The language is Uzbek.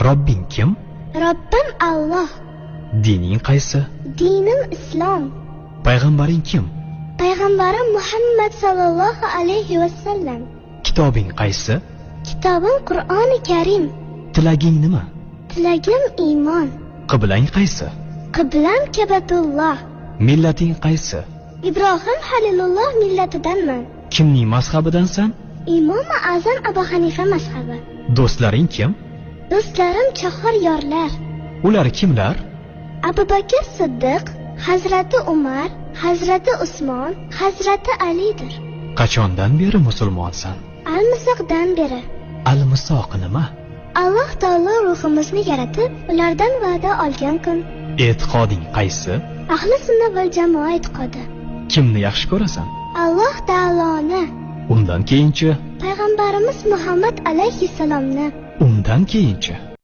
Robbing kim? Robbim Alloh. Dining qaysi? Dinim islom. Payg'ambaring kim? Payg'ambarim Muhammad sallallohu alayhi va sallam. Kitobing qaysi? Kitobim Qur'oni Karim. Tilaging nima? Tilagim iymon. Qiblang qaysi? Qiblam Kabatulloh. Millating qaysi? Ibrohim Halilulloh millatidanman. Kimning mazhabidansan? Imom Azam Abu Hanifa mazhabi. Do'stlaring kim? Do'stlarim chahar yorlar. Ular kimlar? Abu Bakr Siddiq, Hazrati Umar, Hazrati Usmon, Hazrati Alidir. Qachondan beri musulmonsan? Al-Misoqdan beri. Al-Misoq nima? Alloh taolo ruhimizni yaratib, ulardan va'da olgan kun. E'tiqoding qaysi? Ahli sunna val jamoa e'tiqodi. Kimni yaxshi ko'rasan? Alloh taoloni. Undan keyinchi? Payg'ambarimiz Muhammad alayhissalomni. Undan keyinchi?